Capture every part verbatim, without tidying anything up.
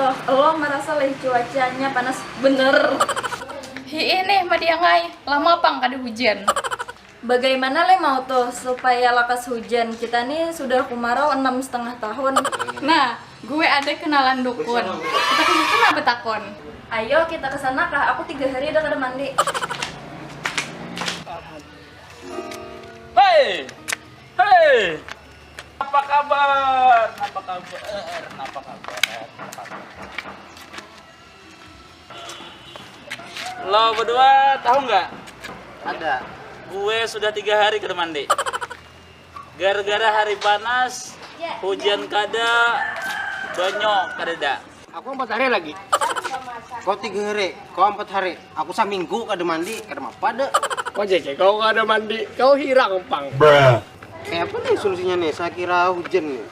Lo merasa leh cuacanya panas bener. Hi ini madiangai, lama pang kada hujan. Bagaimana leh mau tuh supaya lakas hujan? Kita nih sudah kumarau enam setengah tahun. Nah, gue ada kenalan dukun. Kita ke situ nah betakon. Ayo kita ke sana kah? Aku tiga hari ada kada mandi. Hei! Hei! Apa kabar? Apa kabar? Apa kabar? Lo berdua tahu nggak? Ada. Gue sudah tiga hari kada mandi. Gara-gara hari panas, hujan kada, banyu kadada. Aku empat hari lagi. Kau tiga hari, kau empat hari. Aku saminggu kada mandi, kada mapa ada. Kau jeke kau kada mandi, kau hirang pang. Kayak apa nih solusinya nih? Saya kira hujan nih.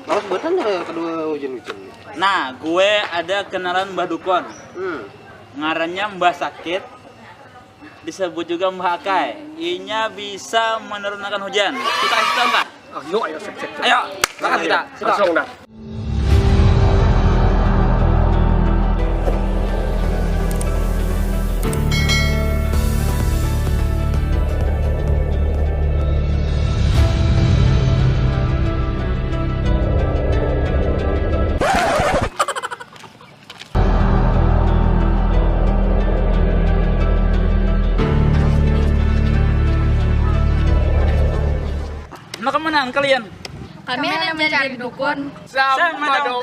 Lawas buatan ya kedua hujan-hujan nih. Nah, gue ada kenalan Mbah Dukun. Hmm. Ngarannya Mbah Sakit, disebut juga Mbah Akai. Inya bisa menurunkan hujan. Kita kasih tahu kan? Oh, yuk, ayo, sip, sip, sip. Ayo, berangkat kita. Langsung dah. Nah, kemanaan kalian? Kami hendak mencari dukun. Sama dong.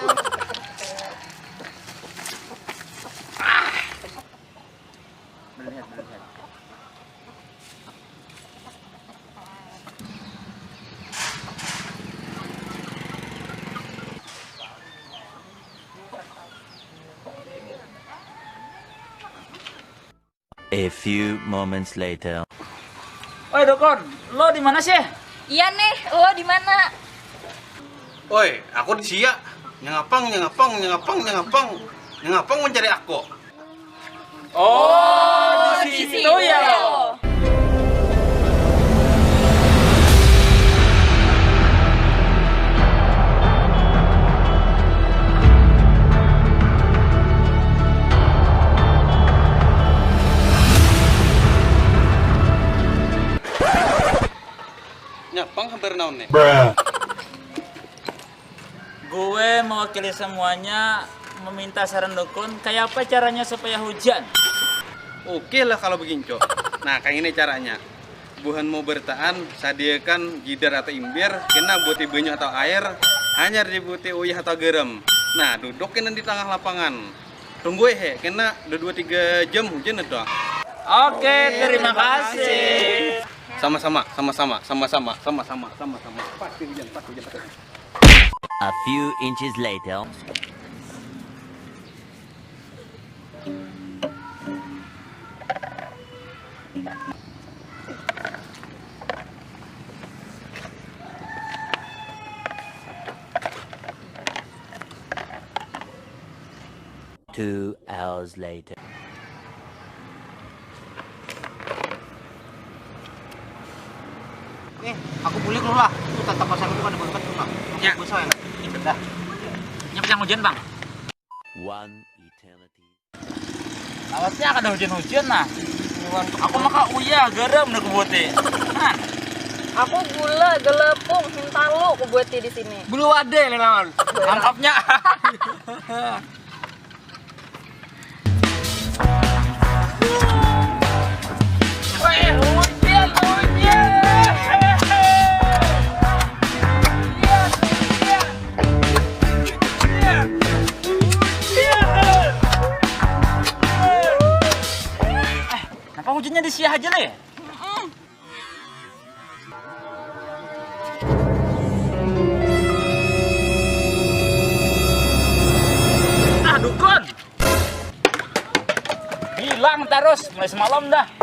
A few moments later. Oi Dokon, lo di mana sih? Iya nih, lo di mana? Oi, aku di sia. Nyangapang, nyangapang, nyangapang, nyangapang. Nyangapang mencari aku. Oh, di situ ya lo. Nyapang hampir naon nih? Gue mewakili semuanya meminta saran dukun, kayak apa caranya supaya hujan? Oke lah kalau beginco. Nah, kayak ini caranya. Buhan mau bertahan, sadiakan jidar atau imbir, kena buti banyu atau air, hanyar dibuti uyah atau garam. Nah, duduk kena di tengah lapangan. Tunggu he, kena udah dua tiga jam hujan itu. Oke, terima kasih. Sama-sama, sama-sama, sama-sama, sama-sama, sama-sama. Pasti hujan, pasti hujan, pasti hujan. A few inches later. Two hours later. Eh, aku boleh keluar lah. Aku tatap pasangan bukan debat tuh lah. Ya. Gue soalnya. Dah. Nyampe yang hujan bang. One eternity. Alatnya kada hujan-hujan nah. Aku maka uyah garam dah kubuati. Nah. Aku gula, gelepung, hintalu kubuati di sini. Bulu wade lenawan. Tangkapnya. Napa hujannya di sia haja leh? Ah dukun. Bilang tarus mulai semalam dah.